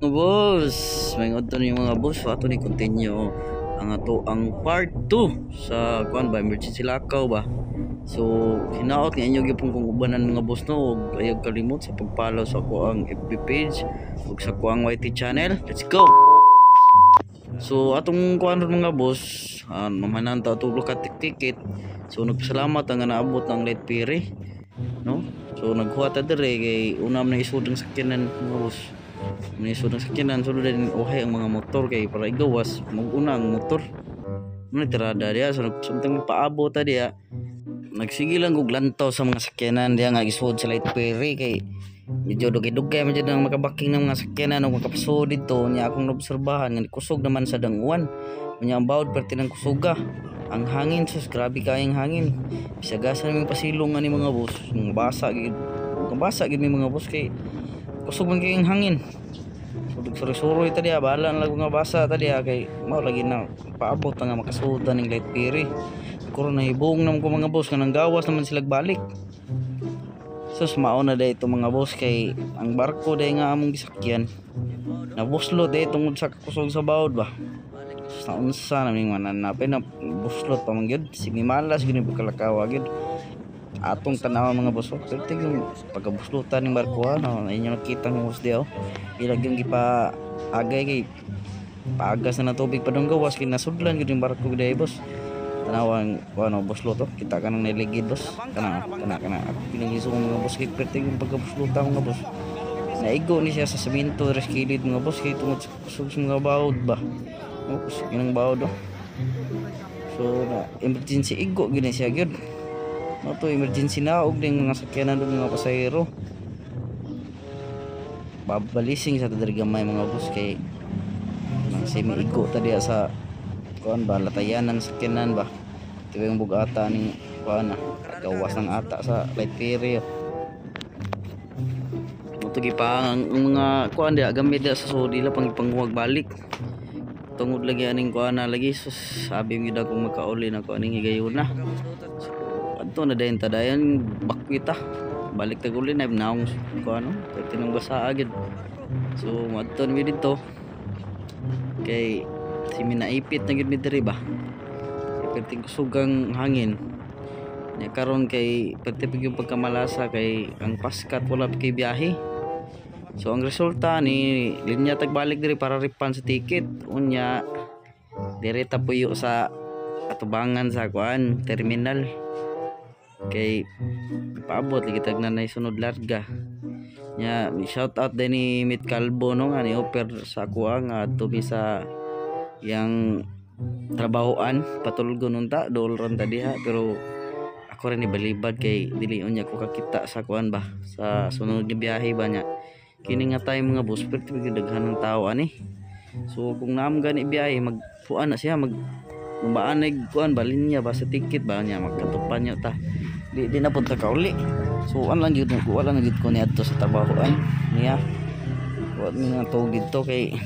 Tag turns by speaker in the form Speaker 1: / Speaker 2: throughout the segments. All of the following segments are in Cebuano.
Speaker 1: Boss, may ngadto ni mga boss, ato ni continue ang ato ang part 2 sa kuan ba, emergency lakaw ba. So hinaot nga inyo gyud kung ubanan, mga boss, no, ug ayaw kalimot sa pag-follow sa ako ang FB page ug sa ako ang YT channel. Let's go. So atong kuan ron, mga boss, mamanan ta ato ka ticket. So nagpasalamat ang nga naabot ang late ferry, no? So naghuwat ta dire kay una man isud ang sakyanan, mga boss. May isud ang sakyanan, sulod din uhay ang mga motor kay para igawas mag-una ang motor. Ano tirada diya, so samtang paabot ta diya, nagsige lang og lantaw sa mga sakyanan diya nga isud sa light ferry kay medyo dugay-dugay man jud ang makabaking ng mga sakyanan ug makapasod didto. Nya akong naobserbahan nga kusog naman sa danguan. Nya ang bawod perti ng kusuga. Ang hangin, sus, grabe kayang hangin. Bisagasan naming pasilong ani, mga boss, mga basa gid. Mga basa gid mi, mga boss, kay kusog man kayong hangin. So suroy-suroy ta diya, bahala na lang mga basa ta diya kay mao lagi na paabot na nga makasuod ning light ferry. Karon nahibong naman ko, mga boss, nga nanggawas naman sila balik. Sus, mao na day ito, mga boss, kay ang barko day nga among gisakyan nabuslot day tungod sa kusog sa bawod ba. Sus, naunsa na ming mananapin na buslot pa man gyud. Sige, malas gyud ni pagkalakawa gyud. Atong tanaw, mga boss, oh. Pero yung pagkabuslutan ng barko ha, no, inyo nakita mo di oh. Ilag yung gipa agay kay paagas na ng tubig pa dong gawas kay nasudlan gyud yung barko gyud boss. Tanawang ano buslot oh, kita ka nang niligid, boss. Kana kana kana ako pinagisong, mga boss, kay perti yung pagkabuslutan, mga boss. Naigo ni siya sa semento res kilid, mga boss, kay tungod sa kusog sa mga bawod ba. Oh, kusog ng bawod oh. So na emergency igo gyud ni siya gyud. No to emergency na og ding mga sakyanan dong mga pasahero. Babalising sa diri gamay, mga boss, kay nang semi igo ta diya sa kuan ba, latayanan sakyanan ba. Ito yung bugata ni kuan na gawas ng ata sa light ferry. Mo to gipa ang mga kuan diya gamit diya sa sudi ila pang ipanguwag balik. Tungod lagi aning kuan na lagi, sus, sabi mi daw kung makauli na ko aning higayuna. So adto na dayon ta dayon bakwita. Balik tag uli na naong kuan no, kay tinong basa agad. So madto mi didto kay si minaipit na gid mi diri ba. Kay perting kusugang hangin. Nya karon kay perti pag yung pagkamalasa kay ang paskat wala pa kay biyahe. So ang resulta ni linya tagbalik diri para refund sa ticket. Unya dire ta puyo sa atubangan sa kuan terminal. Kay paabot lagi tag nanay sunod larga. Nya shout out din ni Mit Calvo, no, nga ni offer sa akuha nga adto mi sa yang trabahoan patulgo nun ta dool ron ta diha, pero ako rin ibalibad kay dili unya ko kakita sa kuan ba sa sunod nga biyahe ba. Nya kini nga tayo, mga boss, pero daghan ng tao ani. So kung naam gani biyahe, magpuan na siya, mag maanay kuan ba, linya ba sa ticket ba niya magkatupan niya ta di, di na punta ka uli. So an lang gyud ko, wala na gyud ko niadto sa trabahoan niya. Wa mi nga tuog didto kay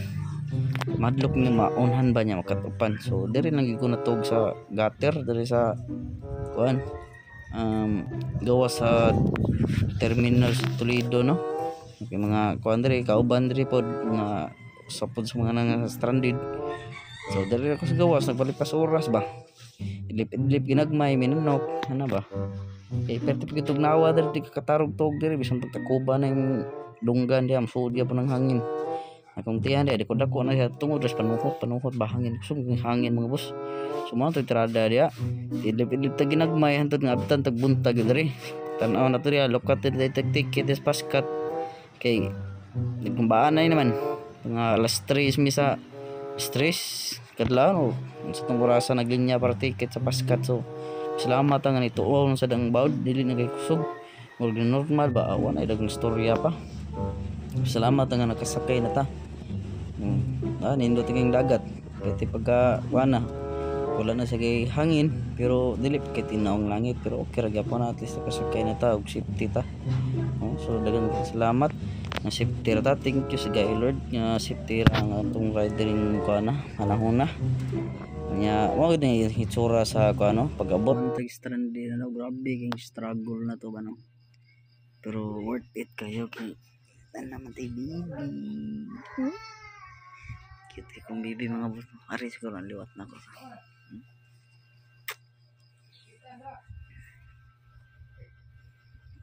Speaker 1: madlok nga maunhan ba niya makatupan. So diri lang gyud ko natug sa gutter diri sa kuan, gawa sa terminal sa Toledo, no. Okay, mga kuan diri, kauban diri pod, mga sapod sa mga nang stranded. So diri ako sa gawas nagpalipas oras ba, idlip-idlip ginagmay minunok ano ba, kay perti pag itog nawa diri, di ka katarog tuog diri bisan pagtakuba na yung dunggan diya, masuod gyapon ang hangin. Akong tiyan diya di ko dako na siya tungod res panuhot panuhot ba hangin, kusog ng hangin, mga boss. So mao to tirada diya, idlip-idlip ta ginagmay hantod nga abtan tag buntag diri. Tan-aw na to diya, lokat diri tag ticket des paskat kay nagkumbaan na naman mga alas 3 mi sa stress kadlaw no sa tong orasa naglinya para ticket sa paskat. So salamat ang nito sa dang bawd dili na kay kusog, murag normal ba, awan ay dagang storya pa. Salamat nga nakasakay na ta. Nindot kayong dagat pwede pagka kuan na wala na siya kay hangin, pero dili pa kay tinaong langit, pero okay ra gyapon na, at least nakasakay na ta og safety ta. Oh, so daghang salamat nga safety ra ta. Thank you sa God Lord nga safety ra ang atong riding kuan na panahon na. Nya mao gid ni hitsura sa kuan no pag-abot tag stranded na, no. Grabe kay struggle na to ba, no, pero worth it kayo kay Na naman tayo, baby. Cute kay kong baby, mga boss. Ari siguro ang liwat na ko.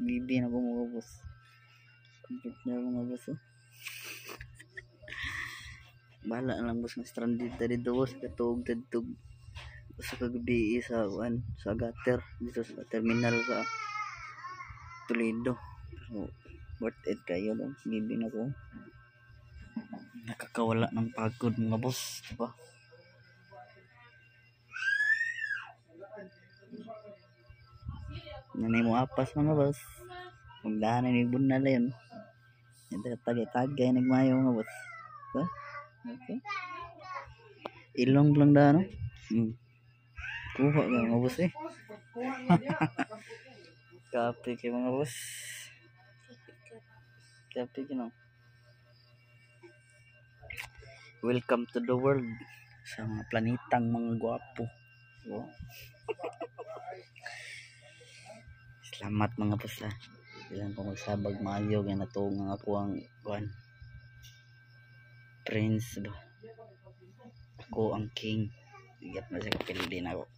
Speaker 1: Bibi na ko, mga boss. Complete na, mga boss, oh. Bahala na lang, boss, nga stranded ta dito, boss. Katog tadtog sa kagabi sa kuan sa gutter dito sa terminal sa Toledo. Pero worth it kayo no. Bibi na ko. Nakakawala ng pagod, mga boss, diba? Nanay mo apas, mga boss. Magdahan na ni bunal yun. Ito tagay-tagay nagmayo, mga boss. So, okay. Ilong lang da no. Kuha ka, mga boss, eh. Kape kay, mga boss. Kape kay no. Welcome to the world sa mga planetang mga gwapo. Oh. Salamat, mga boss, ha. Ilang ko magsabag maayo nga natuong ang ako ang kuan. Prince ba? Ako ang king. Igat na siya kapildi na ako.